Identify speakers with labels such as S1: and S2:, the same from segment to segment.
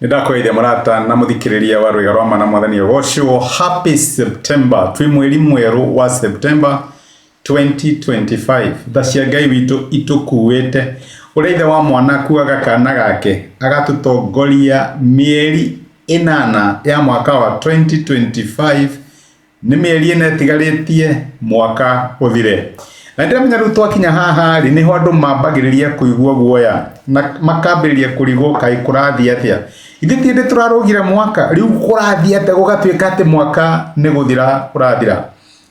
S1: Nĩndakũgeithia mũrata na mũthikĩrĩria wa rwĩga rwa mana mwathani ũgocwo. Happy September, twĩ mweri mwerũ wa September 2025. Tha cia Ngai witũ itũkuĩte ũrĩa ithe wa mwana akuaga kana gake, agatũtongoria mĩeri 8 ya mwaka wa 2025. Nĩ mĩeri 4 ĩtigarĩtie mwaka ũthire. Na ndĩramenya rĩu twakinya haha rĩ, nĩho andũ mambagĩrĩria kũigua guoya na makambĩrĩria kũrigwo kaĩ kũrathiĩ atĩa. Ithuĩ ti hĩndĩ tũrarũgire mwaka, rĩu kũrathiĩ atĩa gũgatuĩka atĩ mwaka nĩ gũthira ũrathira.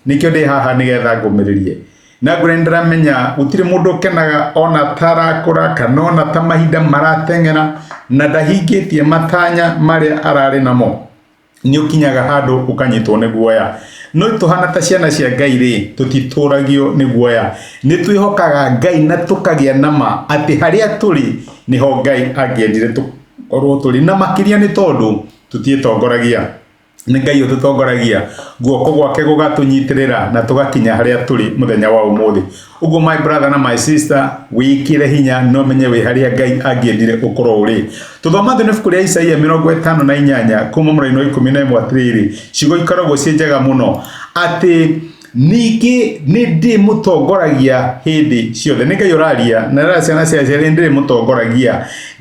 S1: Nĩkĩo ndĩ haha nĩgetha ngũmĩrĩrie. Na ngwĩre nĩndĩramenya gũtirĩ mũndũ ũkenaga ona ta arakũra kana ona ta mahinda marateng'era na ndahingĩtie matanya marĩa ararĩ namo. Nĩ ũkinyaga handũ ũkanyitwo nĩ guoya. No tũhana ta ciana cia Ngai rĩ, tũtitũragio nĩ guoya. Nĩ twĩhokaga Ngai na tũkagĩa na ma atĩ harĩa tũrĩ nĩho Ngai angĩendire tũkorwo tũrĩ. Na makĩria nĩ tondũ tũtiĩtongoragia. Nĩ Ngai ũtũtongoragia, guoko gwake gũgatũnyitĩrĩra na tũgakinya harĩa tũrĩ mũthenya wa ũmũthĩ. Ũguo my brother na my sister, wĩkĩre hinya na ũmenye wĩ harĩa Ngai angĩendire ũkorwo ũrĩ. Tũthoma thĩinĩ ibuku rĩa Isaia 58 kuma mũraini wa 11 atĩrĩrĩ, ciugo ikoragwo ciĩ njega mũno, atĩ ningĩ nĩ ndĩmũtongoragia hĩndĩ ciothe. Nĩ Ngai ũraria na arera ciana cia Isiraeli, nĩ ndĩrĩmũtongoragia,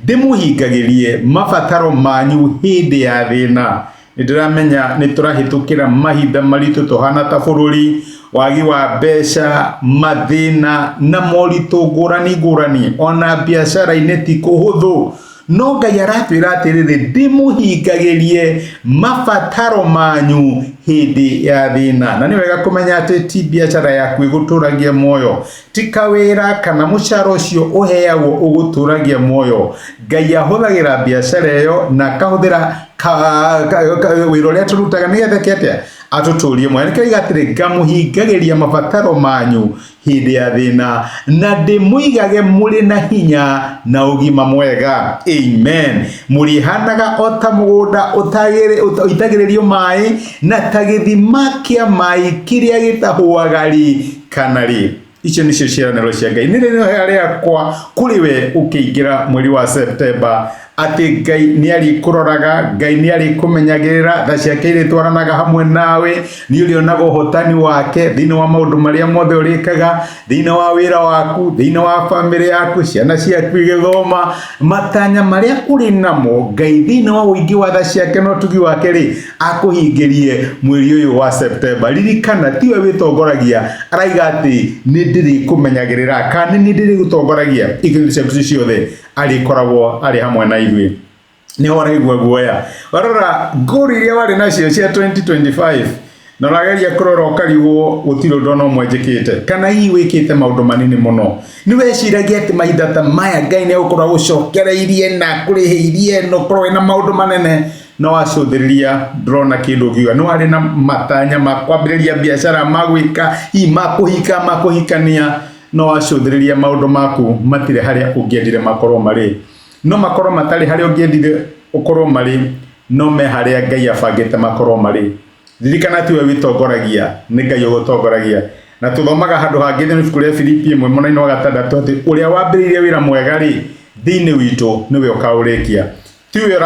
S1: ndĩmũhingagĩrie mabataro manyu hĩndĩ ya thĩna. Nĩ ndĩramenya nĩ tũrahĩtũkĩra mahinda maritũ tũhana ta bũrũri, wagi wa mbeca, mathĩna na moritũ ngũrani ngũrani, ona biacara-inĩ ti kũhũthũ. No Ngai aratwĩra atĩrĩrĩ, ndĩmũhingagĩrie mabataro manyu hĩndĩ ya thĩna. Na nĩ wega kũmenya atĩ ti biacara yaku ĩgũtũragia muoyo, ti kawĩra kana mũcara ũcio ũheagwo ũgũtũragia muoyo. Ngai ahũthagĩra biacara ĩyo na akahũthĩra wĩra ũrĩa tũrutaga nĩgetha eke atĩa? Atũtũrie muoyo. Nĩkĩo oiga atĩrĩ, ngamũhingagĩria mabataro manyu hĩndĩ ya thĩna na ndĩmũigage mũrĩ na hinya na ũgima mwega. Amen. Mũrĩhanaga o ta mũgũnda ũitagĩrĩrio maĩ na ta gĩthima kĩa maĩ kĩrĩa gĩtahũaga rĩ kana rĩ. Icio nĩcio ciĩranĩro cia Ngai. Nĩ rĩrĩa rĩakwa kũrĩ we ũkĩingĩra mweri wa September atĩ Ngai nĩ arĩkũroraga, Ngai nĩ arĩkũmenyagĩrĩra, tha ciake irĩtwaranaga hamwe nawe, nĩ ũrĩonaga ũhotani wake thĩinĩ wa maũndũ marĩa mothe ũrĩkaga, thĩinĩ wa wĩra waku, thĩinĩ wa bamĩrĩ yaku, ciana ciaku igĩthoma, matanya marĩa ũrĩ namo, Ngai thĩinĩ wa ũingĩ wa tha ciake na ũtugi wake rĩ, akũhingĩrie mweri ũyũ wa September. Ririkana tiwe wĩtongoragia, araiga atĩ nĩ ndĩrĩkũmenyagĩrĩra kana nĩ ndĩrĩgũtongoragia ikĩro ciaku ciothe, arĩkoragwo arĩ hamwe na ithuĩ. Nĩ ũraigua guoya warora ngũri iria warĩ nacio cia 2025 na ũrageria kũrora ũkarigwo gũtirĩ ũndũ ona ũmwe njĩkĩte, kana hihi wĩkĩte maũndũ manini mũno. Nĩ weciragia atĩ mahinda ta maya Ngai nĩ egũkorwo agũcokereirie na akũrĩhĩirie na ũkorwo wĩna maũndũ manene, no wacũthĩrĩria ndũrona kĩndũ ũngiuga. Nĩ warĩ na matanya ma kwambĩrĩria biacara, ma gwĩka, hihi ma kũhika, ma kũhikania, no wacũthĩrĩria maũndũ maku matirĩ harĩa ũngĩendire makorwo marĩ. No makorwo matarĩ harĩa ũngĩendire ũkorwo marĩ, no me harĩa Ngai abangĩte makorwo marĩ. Ririkana tiwe wĩtongoragia, nĩ Ngai ũgũtongoragia. Na tũthomaga handũ hangĩ thĩinĩ ibuku rĩa Filipi 1 mwena-inĩ wa 6 atĩ ũrĩa wambĩrĩirie wĩra mwega rĩ, thĩinĩ witũ nĩwe ũkaũrĩkia. Tiwe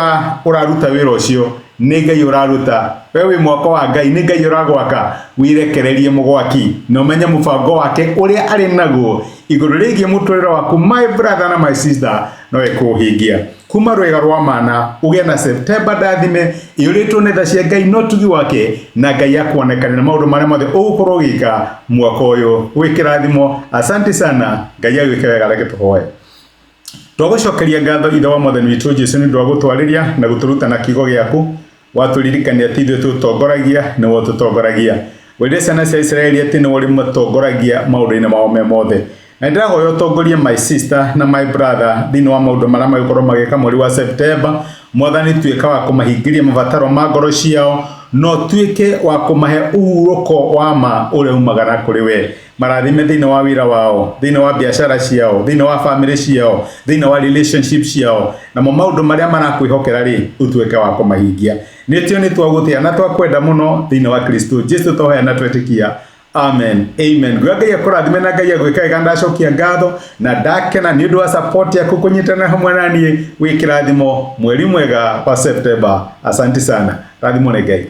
S1: ũraruta wĩra ũcio, nĩ Ngai ũraruta. We wĩ mwako wa Ngai, nĩ Ngai ũragwaka. Wĩrekererie mũgwaki na ũmenye mũbango wake ũrĩa arĩ naguo igũrũ rĩgiĩ mũtũrĩre waku, my brother na my sister, no ekũũhingia. Kuma rwĩga rwa mana ũgĩe na September ndathime ĩyũrĩtwo nĩ tha cia Ngai na ũtugi wake, na Ngai akuonekane na maũndũ marĩa mothe ũgũkorwo ũgĩka mwaka ũyũ. Wĩ kĩrathimo. Asante sana. Ngai agwĩke wega. Reke tũhoe. Twagũcokeria ngatho Ithe wa Mwathani witũ Jesu nĩ ũndũ wa gũtwarĩria na gũtũruta na kiugo gĩaku. Watũririkania ti ithuĩ tũtongoragia, nĩwe ũtũtongoragia. Werire ciana cia Isiraeli atĩ nĩwe ũrĩmatongoragia maũndũ-inĩ mao me mothe. Na ndĩrahoya ũtongorie my sister na my brother thĩinĩ wa maũndũ marĩa magĩkorwo magĩka mweri wa September. Mwathani tuĩka wa kũmahingĩria mabataro ma ngoro ciao, na ũtuĩke wa kũmahe ũhurũko wa ma ũrĩa umaga na kũrĩ we. Marathime thĩinĩ wa wĩra wao, thĩinĩ wa biacara ciao, thĩinĩ wa famĩlĩ ciao, thĩinĩ wa relationship ciao, namo maũndũ marĩa marakwĩhokera rĩ, ũtuĩke wa kũmahingia. Nĩtio nĩ twagũtĩa na twakwenda mũno thĩinĩ wa Kristo Jesu twahoya na twetĩkia. Amen, amen. Nguga Ngai akũrathime na Ngai agwĩka wega. Ndacokia ngatho na ndakena nĩ ũndũ wa support yaku kũnyitana hamwe na niĩ. Wĩ kĩrathimo, mweri mwega wa September. Asante sana, rathimwo nĩ Ngai.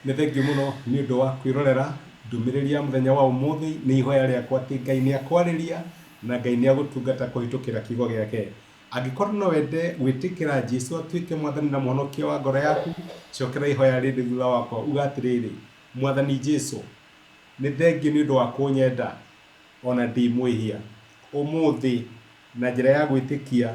S1: Nĩ thengiũ mũno nĩ ũndũ wa kwĩrorera ndũmĩrĩri ya mũthenya wa ũmũthĩ. Nĩ ihoya rĩakwa atĩ Ngai nĩ akwarĩria na Ngai nĩ agũtungata kũhĩtũkĩra kiugo gĩake. Angĩkorwo no wende gwĩtĩkĩra Jesu atuĩke Mwathani na Mũhonokia wa ngoro yaku, cokera ihoya rĩrĩ thutha wakwa. Uga atĩrĩrĩ, Mwathani Jesu, nĩ thengiũ nĩ ũndũ wa kũnyenda o na ndĩ mwĩhia. Ũmũthĩ, na njĩra ya gwĩtĩkia,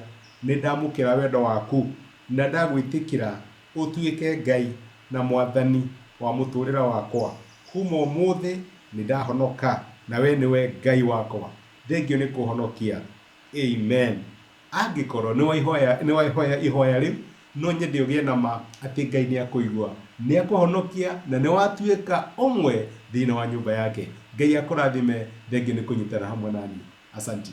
S1: nĩ ndamũkĩra wendo waku na ndagwĩtĩkĩra ũtuĩke Ngai na Mwathani wa mũtũũrĩre wakwa. Kuma ũmũthĩ nĩ ndahonoka na wee nĩwe Ngai wakwa. Thengiũ nĩ kũhonokia. Amen. Angĩkorwo nĩ waihoya ihoya rĩu, no nyende ũgĩe na ma atĩ Ngai nĩ akũigua, nĩ akũhonokia na nĩ watuĩka ũmwe thĩinĩ wa nyũmba yake. Ngai akũrathime, thengiũ nĩ kũnyitana hamwe naniĩ. Asanti.